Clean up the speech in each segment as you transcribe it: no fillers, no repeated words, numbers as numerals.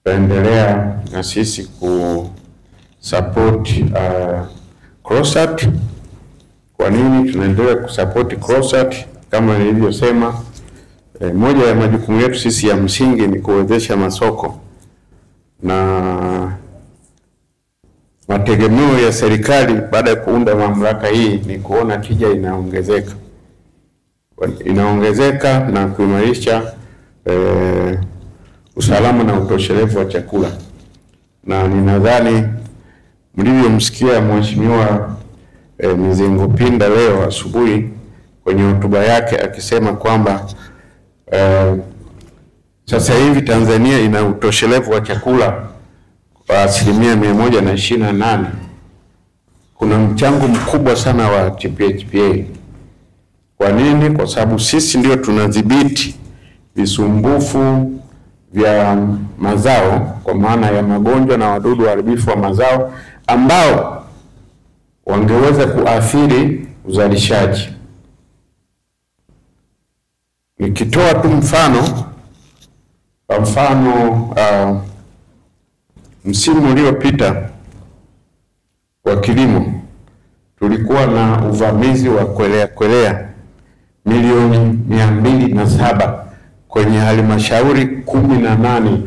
Tutaendelea na sisi kusupport CROSAT. Kwa nini tunaendelea kusupport CROSAT? Kama nilivyosema, moja ya majukumu yetu sisi ya msingi ni kuwezesha masoko, na mategemeo ya serikali baada ya kuunda mamlaka hii ni kuona tija inaongezeka. Inaongezeka na kuimarisha usalama na utoshelevu wa chakula. Na ninadhani mlivyomsikia Mheshimiwa Mizengo Pinda leo asubuhi kwenye hotuba yake akisema kwamba sasa hivi Tanzania ina utoshelevu wa chakula kwa 128%. Kuna mchango mkubwa sana wa TPHPA. Kwa nini? Kwa sababu sisi ndio tunadhibiti visumbufu vya mazao, kwa maana ya magonjwa na wadudu waharibifu wa mazao ambao wangeweza kuathiri uzalishaji. Nikitoa tu mfano, kwa mfano msimu uliopita wa kilimo tulikuwa na uvamizi wa kwelea kwelea milioni 207 kwenye halmashauri 18.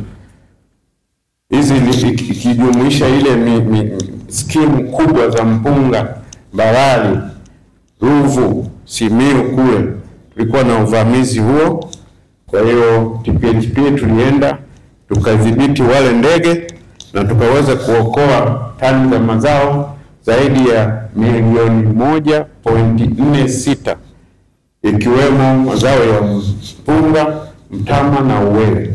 Hizi ikijumuisha ile skimu kubwa za mpunga, Mbarali, Ruvu, Simiyu kule tulikuwa na uvamizi huo. Kwa hiyo TPHPA tulienda tukadhibiti wale ndege na tukaweza kuokoa tani za mazao zaidi ya milioni 1.46 ikiwemo mazao ya mpunga, mtama na uwele.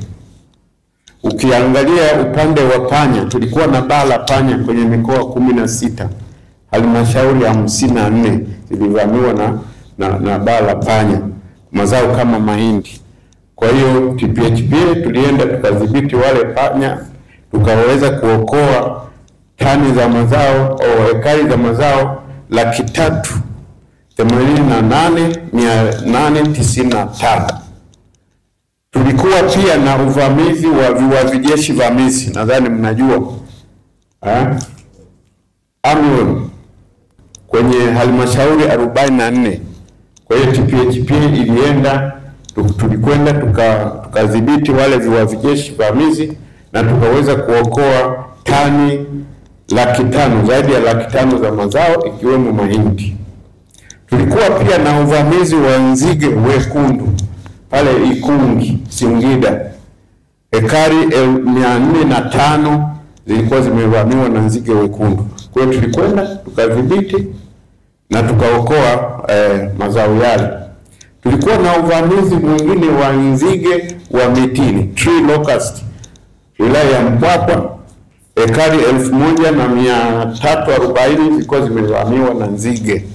Ukiangalia upande wa panya, tulikuwa na baa la panya kwenye mikoa 16, halmashauri 54 zilivamiwa na baa la panya, mazao kama mahindi. Kwa hiyo TPHPA tulienda tukadhibiti wale panya, tukaweza kuokoa tani za mazao au hekari za mazao 388,895. Tulikuwa pia na uvamizi wa viwavi jeshi vamizi, nadhani mnajua Amion kwenye halmashauri 44. Kwa hiyo TPHPA ilienda, tulikwenda tukadhibiti wale viwavi jeshi vamizi na tukaweza kuokoa tani 500,000, zaidi ya 500,000 za mazao ikiwemo mahindi. Tulikuwa pia na uvamizi wa nzige wekundu pale Ikungi, Singida. Hekari 405 zilikuwa zimevamiwa na nzige wekundu. Kwa hiyo tulikwenda tukadhibiti na tukaokoa mazao yale. Tulikuwa na uvamizi mwingine wa nzige wa mitini, tree locust, wilaya ya Mpwapwa, hekari 1340 zilikuwa zimevamiwa na nzige.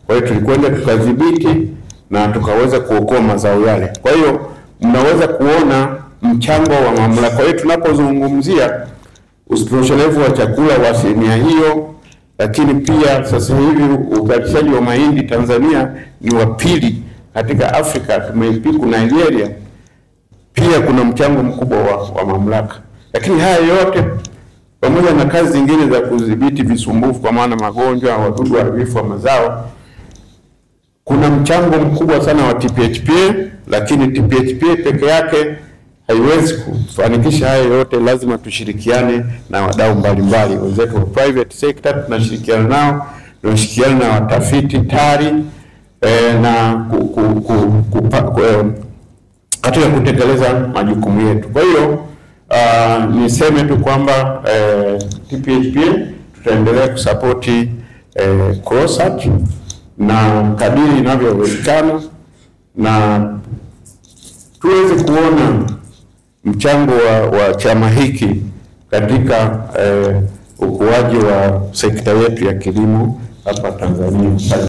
Kwa hiyo tulikwenda tukadhibiti na tukaweza kuokoa mazao yale. Kwa hiyo mnaweza kuona mchango wa mamlaka. Kwa hiyo tunapozungumzia utoshelevu wa chakula wa asilimia hiyo, lakini pia sasa hivi uzalishaji wa mahindi Tanzania ni wa pili katika Afrika, tumeipiku Nigeria. Pia kuna mchango mkubwa wa mamlaka. Lakini haya yote pamoja na kazi zingine za kudhibiti visumbufu, kwa maana magonjwa, wadudu waharibifu wa mazao, kuna mchango mkubwa sana wa TPHPA. Lakini TPHPA peke yake haiwezi kufanikisha haya yote, lazima tushirikiane na wadau mbalimbali. Wenzetu wa private sector tunashirikiana nao, tunashirikiana na watafiti TARI na katika kutekeleza majukumu yetu. Kwa hiyo niseme tu kwamba TPHPA tutaendelea kusapoti CROSAT na kadiri inavyowezekana, na tuweze kuona mchango wa chama hiki katika ukuaji wa sekta yetu ya kilimo hapa Tanzania.